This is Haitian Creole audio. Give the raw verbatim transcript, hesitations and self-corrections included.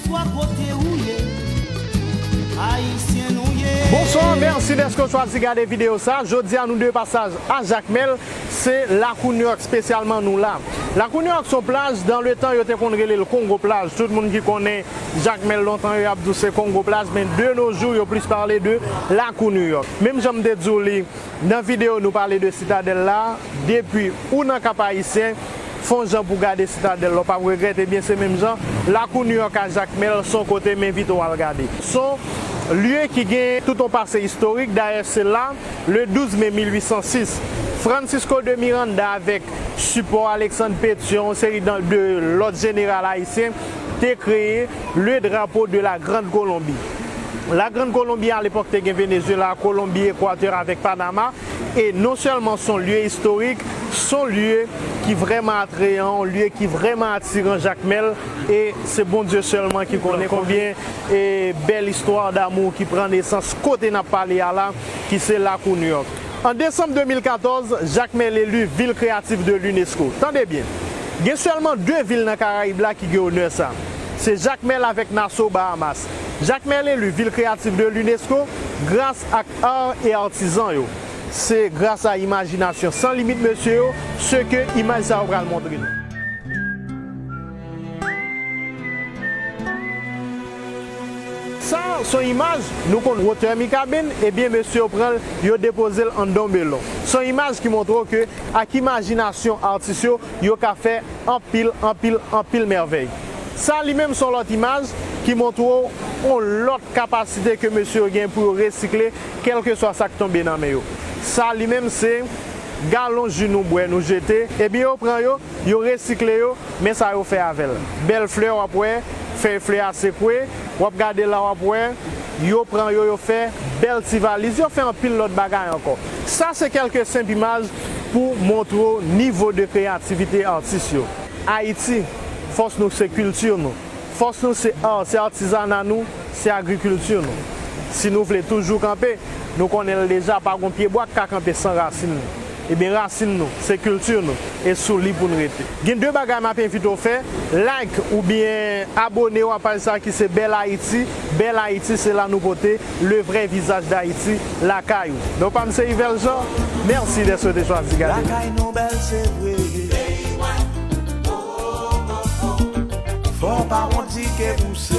Kwa kote ou ye? Ayisyen nou ye. Bonswa, mèsi dèske w chwazi gade videyo sa. Jodi a nou de pasaj a Jakmèl, se Lakou Nouyòk espesyalman nou la. Lakou Nouyòk se yon plaj, dans le temps yo te konn rele l Kongo Plaj. Tout moun ki konnen Jakmèl lontan yo ap di w se Kongo Plaj, men de nos jours yo plis pale de Lakou Nouyòk. Menm jan m te di w li nan videyo nou pale de Sitadèl la, depi ou nan Kap Ayisyen, fè yon jan pou gade Sitadèl la, w p ap regrèt. Ebyen se menm jan, Lakou Nouyòk a Jakmèl se yon kote m envite w al gade. Se yon lye ki gen tout yon pase istorik, dayè se la, le douz me mil uit san sis, Francisco de Miranda avèk sipò Alexandre Pétion, yon seri de lòt jeneral ayisyen, te kreye le drapeau de la Grande Colombie. La Grande Colombie a lepòk te gen Venezuela, Kolonbi, Ekwatè avèk Panama. E non sèlman se yon lye istorik, se yon lye ki vrèman atreyan, yon lye ki vrèman atiran Jakmèl. E se Bondye sèlman ki konnen konbyen e bèl istwa damou ki pran nesans kote n ap pale a la, ki se Lakou Nouyòk. An desanm de mil katòz, Jakmèl eli vil kreyatif de l'UNESCO. Tande byen, gen sèlman de vil nan Karayib la ki gen onè sa. Se Jakmèl avèk Nassau, Bahamas. Jakmèl eli vil kreyatif de l'UNESCO gras ak art e artizan yo. Se gras a imajinasyon san limit mesye yo, se ke imaj sa yo pral montre nou. Sa se yon imaj, nou konn wotè Mikaben, ebyen mesye yo pran l, yo depoze l anndan yon melon. Se yon imaj ki montre w ke ak imajinasyon atis yo, yo ka fè anpil, anpil, anpil mèvèy. Sa li menm se yon lòt imaj ki montre w yon lòt kapasite ke mesye yo gen pou yo resikle, kèlkeswa sa k tonbe nan men yo. Sa li menm se galon ji nou bwè, nou jete, ebyen yo pran yo, yo resikle yo, men sa yo fè avè l. Bèl flè w ap wè, fèy flè a sekwe, w ap gade la w ap wè, yo pran yo, yo fè bèl ti valiz, yo fè anpil lòt bagay ankò. Sa se kèlke senp imaj pou montre w nivo de kreyativite atis yo. Ayiti, fòs nou se kilti nou. Fòs nou se art, se atizana nou, se agrikilti nou. Si nou vle toujou kanpe, nou konnen l deja, pa gon pye bwa k ka kanpe san rasin li. Ebyen rasin nou, se kilti nou, e sou li pou n rete. Gen de bagay m ap envite w fè, like oubyen abone w a paj sa ki se Bèl Ayiti. Bèl Ayiti, se la nou pote le vrè vizaj d Ayiti lakay ou. Non pa m se Yvel Jean, mèsi dèske w te chwazi gade nou. Lakay nou bèl se vre. Fò pa wonti ke pouse.